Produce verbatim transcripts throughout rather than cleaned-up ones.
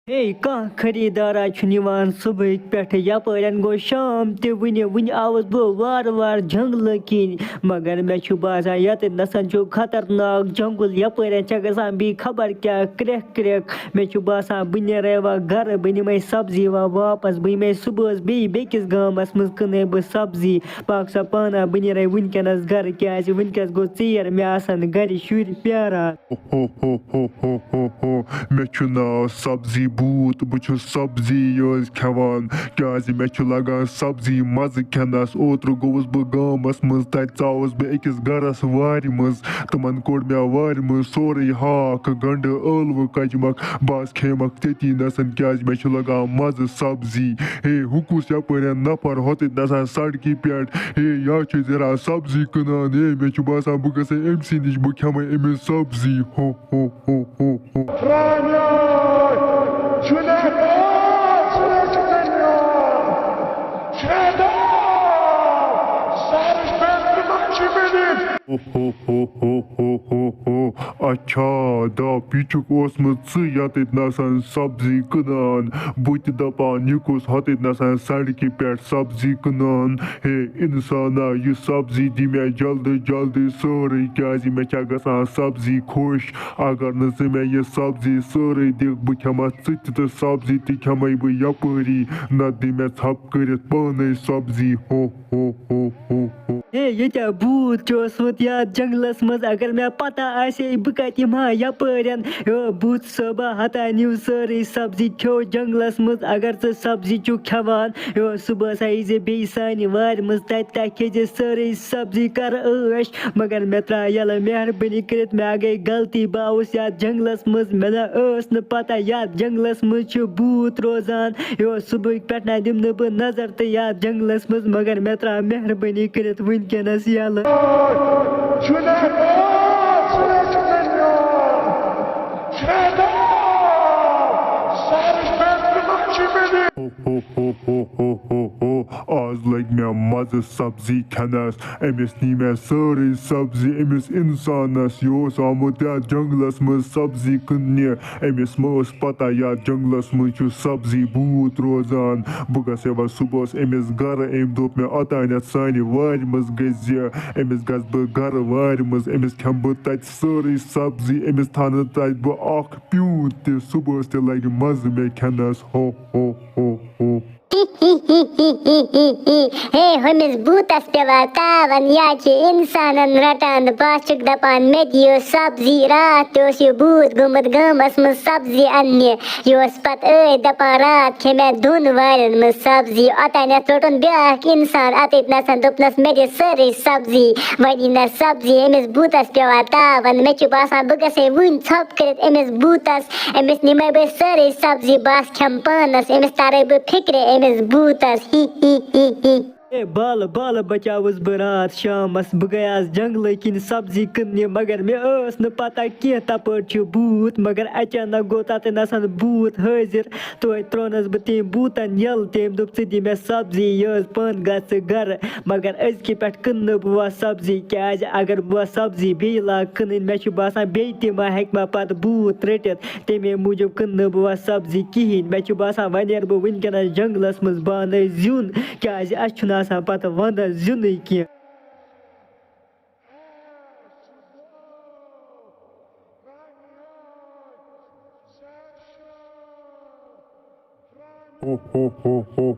ہے، کانٛہہ خریٖدارا چھُنہٕ یِوان صُبحٕکۍ پٮ۪ٹھٕ، یَپٲرٮ۪ن گوٚو شام تہِ وٕنہِ۔ وٕنہِ آوُس بہٕ وارٕ وارٕ جنٛگلہٕ کِنۍ، مگر مےٚ چھُ باسان یَتٮ۪تھ نَسَن چھُ خطرناک جنٛگُل، یَپٲرٮ۪ن چھےٚ گژھان بیٚیہِ خبر کیٛاہ کرٛٮ۪کھ کرٛٮ۪کھ۔ مےٚ چھُ باسان بہٕ نیرَے وۄنۍ گَرٕ، بہٕ نِمَے سبزی وۄنۍ واپَس، بہٕ یِمَے صُبحَس بیٚیہِ بیٚکِس گامَس منٛز، کٕنَے بہٕ سبزی۔ پاک سا پانہ، بہٕ نیرے وٕنکیٚنس گرٕ، کیازِ وٕنکیٚس گوٚو ژیر، مےٚ آسن گرِ شُرۍ پیاران۔ ہو ہو ہو ہو ہو ہو۔ مےٚ چھُ ناو سبزی بوٗت، بہٕ چھُس سبزی یٲژ کھٮ۪وان، کیازِ مےٚ چھُ لگان سبزی مزٕ کھٮ۪نس۔ اوترٕ گوٚوُس بہٕ گامس منٛز، تتہِ ژاوُس بہٕ أکِس گرس وارِ منٛز، تِمن کوٚڑ مےٚ وارِ منٛز سورُے ہاکھ، گنڈٕ، ٲلوٕ، کجہِ مکھ، بس کھیمَکھ تٔتی نَسَن، کیٛازِ مےٚ چھُ لَگان مَزٕ سبزی۔ ہے، ہُہ کُس یَپٲرٮ۪ن نَفر ہوٚتٮ۪تھ نَسَن سڑکہِ پٮ۪ٹھ؟ ہے، یا چھُ زِرا سبزی کٕنان۔ ہے، مےٚ چھُ باسان، بہٕ گژھٕ أمۍ سٕے نِش، بہٕ کھٮ۪مہٕ أمِس سبزی۔ ہو، ہو، ہو، ہو، ہو۔ ہو، ہو، ہو، ہو، ہو، ہو۔ اچھا، دپ، یہِ چھُکھ اوسمُت ژٕ یتٮ۪تھ نسن سبزی کٕنان؟ بہٕ تہِ دپان، یہِ کُس ہۄتٮ۪تھ نسن سڑکہِ پٮ۪ٹھ سبزی کٕنان؟ ہے انسانا، یہِ سبزی دِ مےٚ جلدی جلدی سٲرٕے، کیازِ مےٚ چھےٚ گژھان سبزی خۄش۔ اگر نہٕ ژٕ مےٚ یہِ سبزی سٲرٕے دِکھ، بہٕ کھٮ۪مس ژٕ تہِ تہٕ سبزی تہِ کھٮ۪مے بہٕ یپٲری، نتہٕ دِ مےٚ ژھۄپہٕ کٔرِتھ پانے سبزی۔ ہو ہو ہو ہو ہو۔ ہے، ییٚتہِ بوٗت چھُ اوسمُت یتھ جنگلس منٛز، اگر مےٚ پتہ آسہِ ہے بہٕ کتہِ یِمہٕ ہا یپٲرٮ۪ن۔ ہے بوٗت صٲبہ، ہتا نیو سٲرٕے سبزی کھیو جنگلس منٛز۔ اگر ژٕ سبزی چھُکھ کھٮ۪وان، ہے صُبحس آیہِ زِ بیٚیہِ سانہِ وارِ منٛز، تتہِ تہِ کھیٚیہِ زِ سٲرٕے سبزی، کر عٲش۔ مگر مےٚ ترٛاو یَلہٕ، مہربٲنی کٔرِتھ، مےٚ گٔے غلطی، بہٕ آوُس یَتھ جنٛگلَس منٛز، مےٚ نہ ٲس نہٕ پَتہ یَتھ جنٛگلَس منٛز چھُ بھوٗت روزان۔ یہِ اوس صُبحٕکۍ پٮ۪ٹھ نہ دِمہٕ نہٕ بہٕ نظر تہِ یَتھ جنٛگلَس منٛز، مگر مےٚ ترٛاو مہربٲنی کٔرِتھ وٕنکٮ۪نَس یَلہٕ۔ ہو، ہو، ہو، ہو، ہو، ہو۔ آز لگہِ مےٚ مزٕ سبزی کھٮ۪نس۔ أمِس نی مےٚ سٲرٕے سبزی، أمِس انسانس۔ یہِ اوس آمُت یتھ جنگلس منٛز سبزی کٕننہِ۔ أمِس مہ ٲس پتہ یتھ جنگلس منٛز چھُ سبزی بھوٗت روزان۔ بہٕ گژھٕ وۄنۍ صبحس أمِس گرٕ۔ أمۍ دوٚپ مےٚ، اوٚتانٮ۪تھ سانہِ وارِ منٛز گٔژھۍ زِ۔ أمِس گژھٕ بہٕ گرٕ وارِ منٛز، أمِس کھٮ۪مہٕ بہٕ تتہِ سٲرٕے سبزی، أمِس تھاونہٕ تتہِ بہٕ اکھ پیوٗنت تہِ۔ صبحس تہِ لگہِ مزٕ مےٚ کھٮ۪نس۔ ہو، ہو، ہو، ہو۔ ہے، ہُمِس بھوٗتس پیوان تاون، یا چھِ انسانن رٹان۔ بس چھُکھ دپان، مےٚ دِیِو سبزی۔ راتھ تہِ اوس یہِ بھوٗت گوٚمُت گامس منٛز سبزی اننہِ۔ یہِ اوس پتہٕ ٲدۍ دپان، راتھ کھے مےٚ دۄن وارٮ۪ن منٛز سبزی۔ اوٚتانٮ۪تھ روٚٹُن بیٛاکھ انسان اتٮ۪تھ نسن، دوٚپنس، مےٚ دِ سٲرٕے سبزی۔ وۄنۍ یی نہ سبزی، أمِس بھوٗتس پیوان تاون۔ مےٚ چھُ باسان، بہٕ گژھے وٕنۍ ژھۄپہٕ کٔرِتھ أمِس بھوٗتس۔ أمِس نِمے بہٕ سٲرٕے سبزی، بس کھٮ۪م پانس، أمِس تارے بہٕ فِکرِ أمِس بھوٗتس۔ ہی، ہی، ہی، ہی۔ اے بالہٕ، بالہٕ بچاوُس بہٕ راتھ شامس۔ بہٕ گٔیاس جنگلہٕ کِنۍ سبزی کٕننہِ، مگر مےٚ ٲس نہٕ پتہ کینٛہہ تپٲرۍ چھُ بھوٗت۔ مگر اچانک گوٚو تتٮ۪ن آسان بھوٗت حٲضِر۔ توتہِ ترٛوونَس بہٕ تٔمۍ بوٗتَن یَلہٕ۔ تٔمۍ دوٚپ، "ژٕ دِ مےٚ سبزی یٲژ، پانہٕ گژھ ژٕ گَرٕ، مگر أزکہِ پٮ۪ٹھ کٕنہٕ نہٕ بہٕ وۄنۍ سبزی، کیٛازِ اگر بہٕ وۄنۍ سبزی بیٚیہِ لاگہٕ کٕنٕنۍ، مےٚ چھُ باسان، بیٚیہِ تہِ ما ہیٚکہِ مےٚ پَتہٕ بوٗت رٔٹِتھ۔ تَمے موٗجوٗب کٕنہٕ نہٕ بہٕ وۄنۍ سبزی کِہیٖنۍ۔ مےٚ چھُ باسان، وۄنۍ نیرٕ بہٕ وٕنکٮ۪نَس جنٛگلَس منٛز، بہٕ اَنہٕ زیُن، کیٛازِ اَسہِ چھُنہٕ آسان پَتہٕ وَنٛدَس زیُنٕے کینٛہہ۔" ہو، ہو،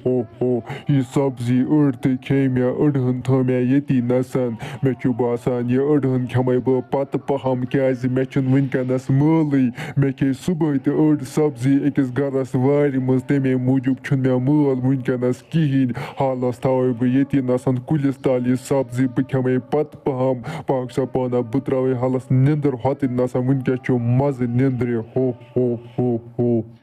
ہو، ہو۔ یہِ سبزی أڑ تہِ کھے مےٚ، أڑہن تھٲو مےٚ ییٚتی نسن۔ مےٚ چھُ باسان، یہِ أڑہن کھٮ۪مے بہٕ پتہٕ پہم، کیازِ مےٚ چھُنہٕ وٕنکٮ۪نس مٲلٕے۔ مےٚ کھے صبحٲے تہِ أڑ سبزی أکِس گرس وارِ منٛز، تَمے موٗجوٗب چھُنہٕ مےٚ مٲل وٕنکٮ۪نس کِہیٖنۍ۔ حالس تھاوے بہٕ ییٚتی نسن کُلِس تل یہِ سبزی، بہٕ کھٮ۪مے پتہٕ پہم۔ پاک سا پانہ، بہٕ ترٛاوے حالس نِندٕر ہوٚتٕنۍ نسن، وٕنکٮ۪س چھُ مزٕ نِندرِ۔ ہو، ہو، ہو، ہو۔